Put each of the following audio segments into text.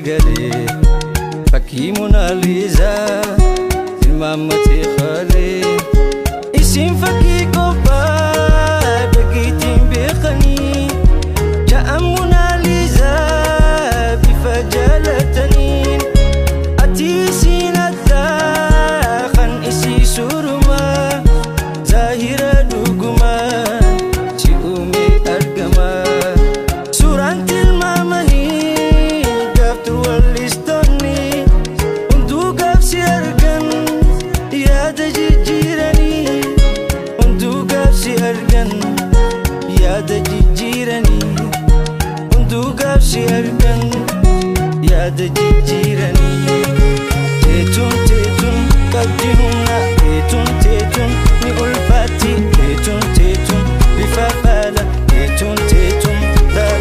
gale fakkii Monaaliizaa tilmaammatee haalee isin fakkii qophaa dhageettiin beekanii ja'an Monaaliizaa bifa jaalataniin ati isin addaa kan isii suurumaa zaahira dhugumaa si uume argamaa suuraan tilmaamanii gaaftu wallistoonni hunduu gaafsi argan yaada jijjiiranii hunduu gaafsi argan yaada jijjiiranii hunduu gaafsi argan yaada jijjiiranii teetuun teetuun qabdi humna teetuun teetuun ni ulfaatti teetuun teetuun bifa faala teetuun teetuun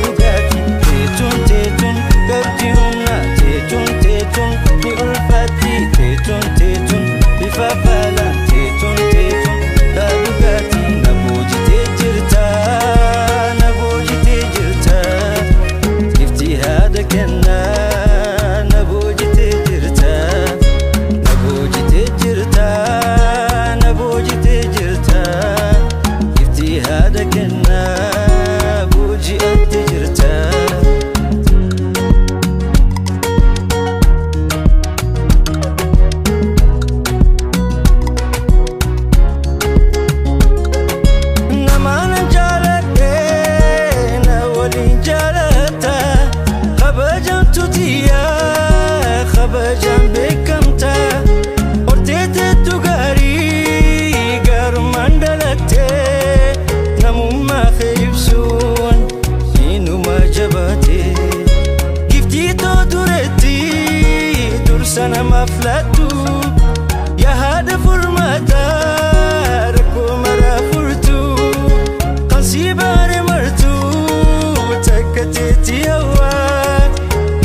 dhugaatii teetuun teetuun qabdi humna teetuun teetuun ni ulfaatti teetuun teetuun bifa faala teetuun teetuun dhugaatii na boojitee jirta na boojitee jirta ifti haadha kennaa na boojitee jirta na boojitee jirta na boojitee jirta ifti haadha kennaa booji'atte jirta. Namaan jaaladhee na waliin jaalata kabajamtu tiyyaa kabajaan beekamta horteeteettu gaarii gaarummaan dhalattee namummaa kee ibsuun inuma jabaate giftii too duretti dursa namaaf laattu yaa haadha furmaataa rakkoo maraa furtu kan si baare martu takka teetti hawaa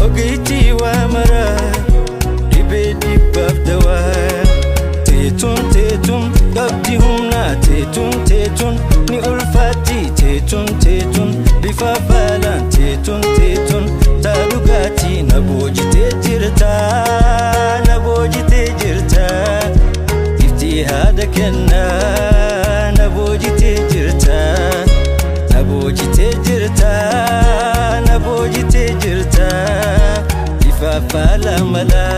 ogeettii waa maraa dhibee dhibbaaf dawaa teetuun teetuun qabdi humna teetuun teetuun ni ulfaatti teetuun teetuun bifa faalaan teetuun teetuun taa dhugaatii na boojitee jirta na boojitee jirta ifti haadha kennaa na boojitee jirta na boojitee jirta na boojitee jirta ifa faala malaa.